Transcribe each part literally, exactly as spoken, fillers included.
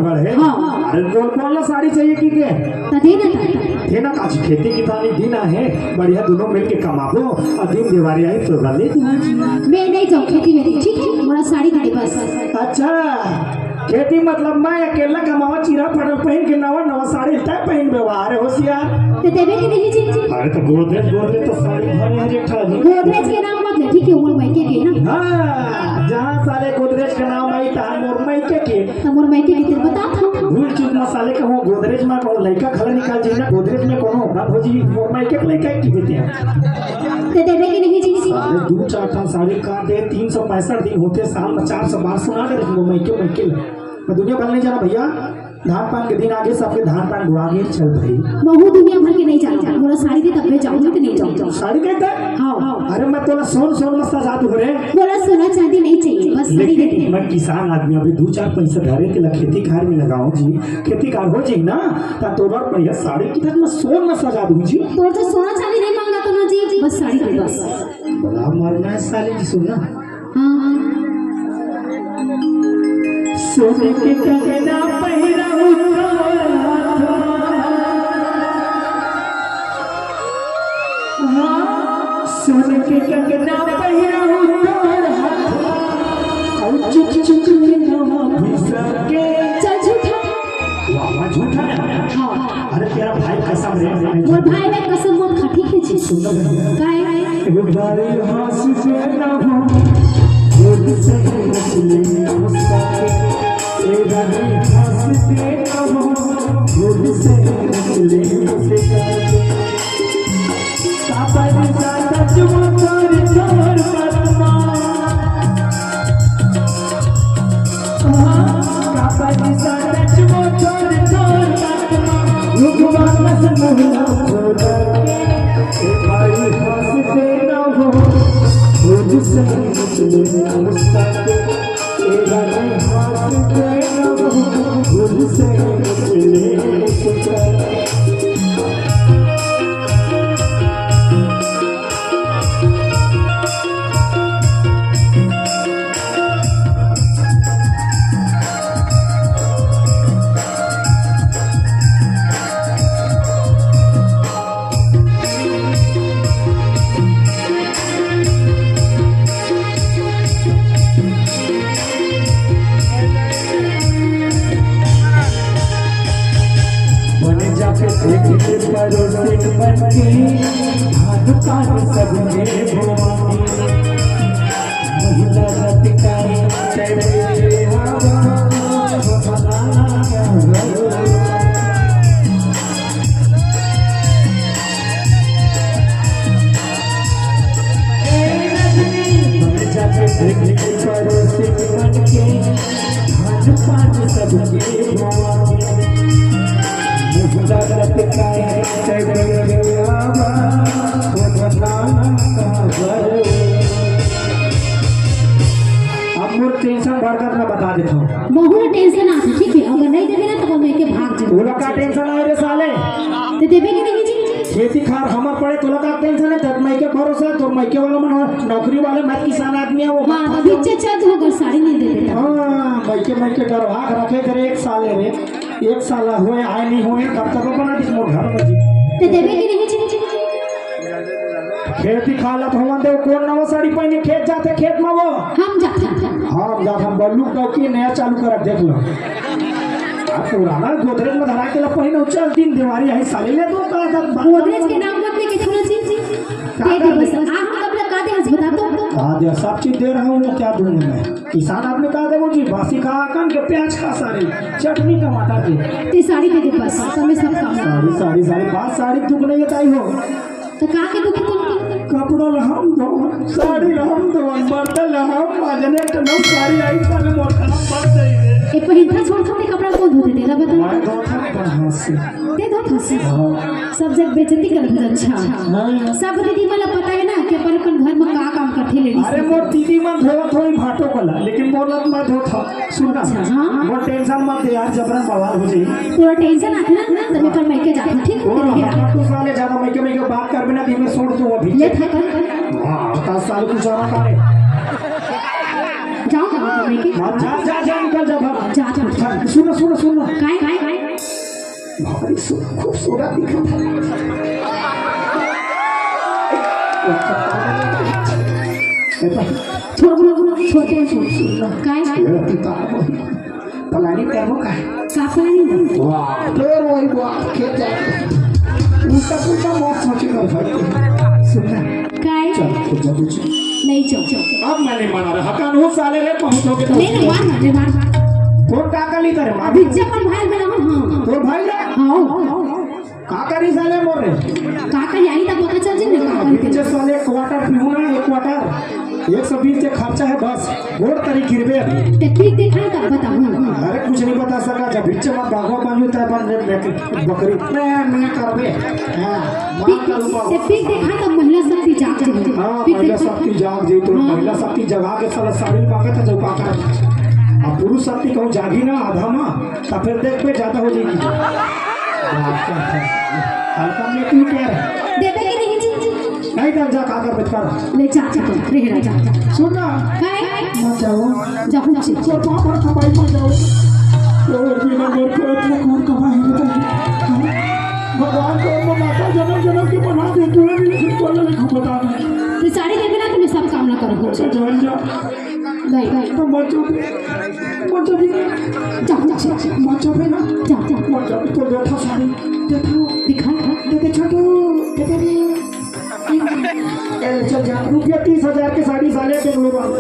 बढ़े। हाँ। अरे बोल, बोल ना, साड़ी चाहिए कि के? त दे ना, त दे ना। काची खेती किसानी दिन आहे, बढ़िया दोनों मिल के कमाबो, अउ दिन देवारी आही तो ले दूंगा। मैं नहीं जाऊँ खेती में, ठीक है? मोला साड़ी दे दे बस। अच्छा, खेती मतलब मैं अकेला कमावा, चीरा फटल पहिन के नवा नवा साड़ी तय पहिन बेवा, अरे होशियार। त देबे कि नहीं जी? अरे तो गोदरेज, गोदरेज तो साड़ी भरे हर एक ठा। गोदरेज के नाम मत ले, ठीक है? मोर मायके के ना। हाँ, जहाँ साले गोदरेज के नाम आई, तहाँ मोर मायके के। त मोर मायके के तेरे बता था। भूल चूक म साले कहूँ गोदरेज म कहूँ लइका घला निकाल जी ना, गोदरेज में कोनो होगा भौजी, मोर मायके के लइका की बेटे। त देबे कि नहीं जी? साले दू चार ठन साड़ी काट दे, तीन सौ पैंसठ दिन होथे साल म, चार सौ बार सुना दे मोर मायके, मायके ले। मैं दुनिया भर नहीं जाना भैया, धान पान के दिन आगे, सबके धान पान बुआ के चल भाई। महू दुनिया भर के नहीं जाना, मोला साड़ी दे तब मैं जाऊँ, नहीं तो नहीं जाऊँ। साड़ी दे दे? हाँ। अरे मैं तोला सोन सोन मस्त आजाद हो रे। मोला सोना चांदी नहीं चाहिए, बस साड़ी दे दे। लेकिन मैं किसान आदमी, अभी दू चार पैसा धरे के ला खेती कार में लगाऊं जी, खेती कार हो जाई ना, ता तोर बर बढ़िया साड़ी की तक मैं सोन में सजा दूं जी। तोर तो सोना चांदी नहीं मांगा तो ना जी, बस साड़ी दे बस। बड़ा मरना है साली जी, सुन ना। हाँ। सोने के कंगना पहिराऊ तोर हाथ। हाँ, सोने के कंगना पहिराऊ तोर हाथ। अउ चुक चुक नवा भिसा के। चल झूठा। वाह, वाह, झूठा है। हाँ। अरे तेरा भाई कसम रे। मोर भाई मैं कसम मत खा, ठीक है जी? सुन ना भाई। काय? ए भाई हंस के ना हो, खुद से ही हंस ले मुस्का के। ए भाई हंस के ना हो, खुद से ही हंस ले मुस्का के। कापड़ी सा टच मोर तोर कदमा। बने जाके देख के पड़ोसी मन के, धान पान सबके बोआनी। महिला रतिकाई तेरे हवा, भला क्या हो। अब मोर टेंशन बढ़ कर मैं बता देता हूँ। बहुत टेंशन आती, ठीक है, अगर नहीं देबे ना तो मैं के भाग जाऊँ। बोला का टेंशन आए रे साले? ते देबे कि नहीं जी? खेती खार हमर पड़े, तोला का टेंशन है? तब मायके भरोसा है, तोर मायके वाला मन हो, नौकरी वाले, मैं किसान आदमी है, वो हाँ, बात तो समझो। पीछे चल, तू अगर साड़ी नहीं दे देता। हाँ, मायके, मायके डर भाग रखे करे एक साल है रे, एक साल होए, आए नहीं होए, तब तक बना दिस मोर घर में जी। ते देबे कि नहीं जी? खेती खाला तो हमन दे, कौन नवा साड़ी पहने खेत जाते, खेत में वो? हम जाते। हम जाते, हम बल्लू का की नया चालू कर देख लो। अब पुराना गोदरेज में धरा के ला पहिने, चल दिन देवारी आई साले ले तो का तक बात गोदरेज के नाम मत लेके थोड़ा सी दे दे बस। आ हम कब लगा दे आज बता तो। आ दे, सब चीज दे रहा हूँ, क्या दूंगा मैं? किसान आदमी का देवो जी, बासी खा कन के प्याज खा सारे, चटनी टमाटर के। ते साड़ी दे दे बस, समय सब काम। साड़ी, साड़ी, साड़ी, बात साड़ी दुख नहीं है ताई हो। तो का के दुख तुम? कपड़ा ला हम धोवन, साड़ी ला हम धोवन, बर्तन ला हम माजन, एक ठन साड़ी आई, साले मोर खराब पड़ जाई रे। ए पहिंथा छोड़ के कपड़ा कौन धो देथे ला बता? मैं धोथन अपन हाथ से। ते धोथस? हाँ। सब जग बेइज्जती कर दे, अच्छा। हाँ। सब दीदी मन ला पता है ना कि अपन अपन घर में का काम करथे लेडीज। अरे मोर दीदी मन धोवत होई भाटो कला, लेकिन मोर ला मैं धोथन। सुन ना, अच्छा, हाँ। मोर टेंशन मत दे यार, जबरन बवाल हो जाई। तोला टेंशन आथे ना, तब मैं मायके जाथों, ठीक है? तू साले ज्यादा मायके, मायके बात करबे ना, दिन में छोड़ तू अभी। ले था कर। हाँ, बता साले, तू जाना का रे? जाओ, जाओ। हाँ, जा, जा, जा, निकल जा, भाग। जा, जा। हाँ, सुनो, सुनो, सुनो। काय, काय, काय? भारी सु-, खूबसूरत दिखत है। छोड़, बोलो, बोलो, छोड़, छोड़, छोड़, छोड़। काय? ये किताब। Planning करबो का? का planning? वाह, फिर वही बात, खेत जाए। उल्टा पुल्टा मत सोचे कर भाई। सुन ना। काय? चल, खुद जा, तू चल। नहीं, चल, चल। अब मैं नहीं माना रहा, कानून साले रे, पहुंच हो के तो। नहीं, नहीं, मार, मार, नहीं, मार, मार। कौन काका ली करे, मार। अभी जब अपन भाई बना हो, हाँ। तोर भाई रे? हाँ। काका री साले मोर रे। काका यही तक पता चल जाए ना, काका री। बीच साले quarter पीहू ना, एक quarter। एक सौ बीस के खर्चा है बस। गोड़ तरी गिरबे अभी। ते पी के देखा तब बताऊँ। अरे कुछ नहीं बता सका, जब बीच में बागवा पानी होता है, अपन ने, ने, बकरी, मैं, मैं करबे। हाँ, मार पी-, करूँ बाबा। ते पी के देखा तब महिला शक्ति जाग जाए। हाँ, पी के महिला देखा। शक्ति जाग जाए तो हाँ। महिला शक्ति जगा के साला साड़ी पाका था, जो पाका। अब पुरुष शक्ति कहूँ जागी ना आधा माँ, तो फिर देख पे ज्यादा हो जाएगी। बात करता है। हल्का में क्यों कह रहे? देबे के नहीं जी। नहीं तो जा, का कर, बचकर। ले जा, जा, जा, रह, रह, जा, जा। सुन ना। काय? मत जाओ। जा, जा, जा। तो पापड़ खपाई मत जाओ। तो बिना मेरे को इतना कौन कमाई बताइए? भगवान को वो माता जन्म जन्म के बना दे, तू नहीं, लेकिन तू नहीं बता। तो साड़ी देबे ना, तुम्हें सब काम ना करो। अच्छा, जान जा। नहीं, नहीं। तो मत जाओ। मजा भी, जा, जा, जा, मजा भी ना। जा, जा। मजा भी तो देखा साड़ी, देखो। दिखा, दिखा। दे दे छोटू, दे दे रे। ए, चल जा, रुपया तीस हजार के साड़ी साले बेंगलोर वाले।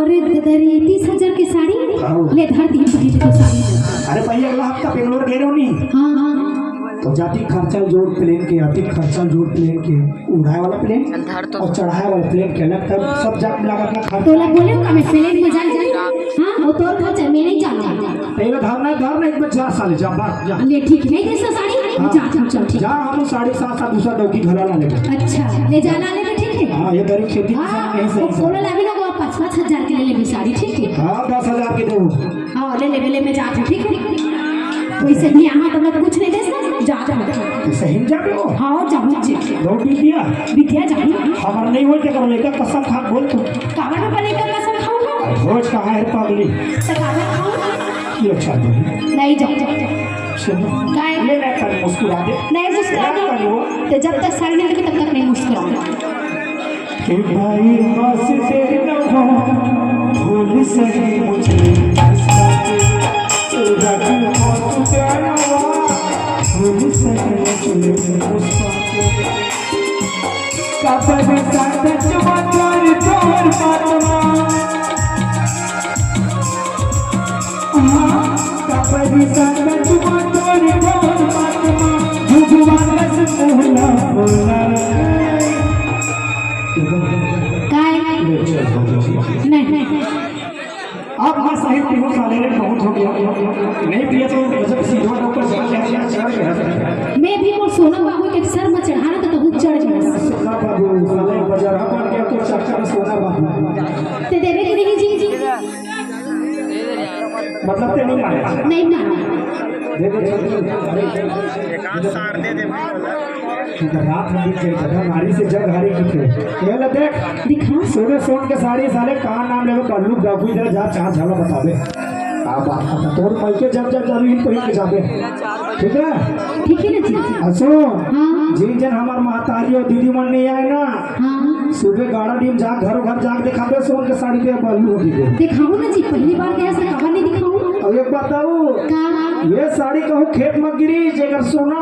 अरे दे दे रे, तीस हजार के साड़ी? हाँ। ले धर दी, पहन के साड़ी। अरे भाई, अगला हफ्ता बेंगलोर गए रहो नहीं? हाँ, हाँ, हाँ। तो जाती खर्चा जोड़ plane के, आती खर्चा जोड़ plane के। उड़ाए वाला plane चल, धर तो। और चढ़ाए वाला plane के अलग, तब सब जा मिला के अपना खर्च। तोला बोले का मैं plane में जाए, जाए। हाँ, वो तो खर्च है, मैं नहीं जाना। पहले धरना, धरना, एक बार जा साले, जा, बाहर, जा। ले, ठीक है, नहीं दे साड़ी, हाँ। जा, जा, चल, ठीक। जा, हम साढ़े सात, सात दूसरा डौकी घला ला लेंगे। अच्छा, ले जाना ले, ठीक है। हाँ, ये दरी खेती हाँ, किसान नहीं सही वो से। बोला लागे ना, वो पाँच, पाँच हजार के ले लेबे साड़ी, ठीक है। हाँ, दस हजार के दो। हाँ, ले ले, ले, मैं जात हूँ, ठीक है? वैसे भी यहाँ तो मैं कुछ नहीं दे सकता, जात हूँ। तो सही में जाबे हो? हाँ, जाऊँ जी। दो बिटिया? बिटिया जाऊँ। हमारा नहीं होय, तेकर लेकर कसम खा बोल तू। काबर में बने कर कसम खाऊंगा? रोज कहा है पगली। तो काबर खाऊंगा? ये अच्छा नहीं। नहीं जाऊँ। सुन। काय? ले ना कर मुस्कुरा दे। नहीं मुस्कुरा ना दे। कर वो। तो जब तक साड़ी नहीं देगी, तब तक नहीं मुस्कुराऊंगा। कि भाई हंसते रहो, भूल सही मुझे मुस्काते। राजू हंसते रहो, भूल सही मुझे मुस्काते। काबर साथ चुमा चोरी तोर मातमा। हाँ, काबर साथ चुमा चोरी तोर मातमा। भगवान से बोला, बोला। काय? नहीं। अब हाँ सही पीहू साले रे, बहुत हो गया। नहीं पिया तो गजब सीधा ऊपर से चढ़ गया। मैं भी मोर सोना बाबू के सर में चढ़ाना तो तहु चढ़ गया। सोना बाबू साले बजरहा बन गया तो चक्कर सोना बाबू। ते देवे कि नहीं जी? मतलब ते नहीं माने। नहीं माने। दे दे, दे दे। एक आध सार दे दे। तो रात में दिख गई, झगड़ा नारी से जग हारी की थे। ये ले देख, दिखा। सोने सोन के साड़ी साले, का नाम लेवे, बल्लू बाबू इधर जा, चार झाला बता दे। का बात करता, तोर माई के जब जब जाबे, इन पहिन के जाबे। ठीक है? ठीक है ना जी? आ, सुन, हाँ। जिन जिन हमार महतारी और दीदी मन नहीं आए ना, हाँ। सुबह गाड़ा डीम जा, घरों घर जाके दिखाबे, सोन के साड़ी पे बल्लू होगी दे। दिखाओ ना जी, पहली बार गया से कहाँ नहीं दिखाऊँ? अब एक बात बताऊँ, का? ये साड़ी कहूँ खेत में गिरी, जेकर सोना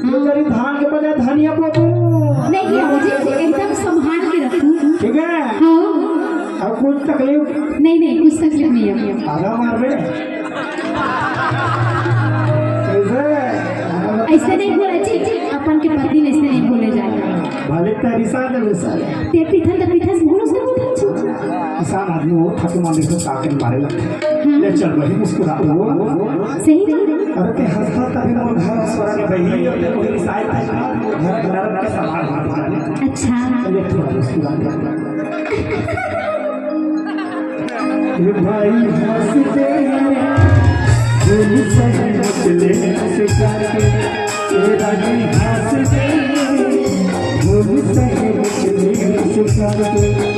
ये तेरी धान के बजाय धनिया बोबू। नहीं किया हो जी, एकदम संभाल के रखूं। ठीक है? हाँ। अब कुछ तकलीफ? नहीं, नहीं, कुछ तकलीफ नहीं है। आधा मार बे। कैसे? ऐसे नहीं बोले जी, अपन के पति ने ऐसे नहीं बोले जाए। भले तेरी साथ है, वैसा है। ते पीठन तो पीठन से बोलो, सब बोलो जी। किसान आदमी हो, थके मार देखो, ताकत मारे लगते। हाँ। ले चल भाई, मुस्कुरा। सही में? अरे ते हंसता तभी मोर घर स्वर्ग बही, अब ते कोई साइड पे घर नरक के समान भाग जाने। अच्छा। चलिए, थोड़ा मुस्कुरा दे। ये भाई हंसते हैं, दिल से हंसले मुस्कुरा के। तेरा भी हंसते हैं, दिल से हंसले मुस्कुरा के।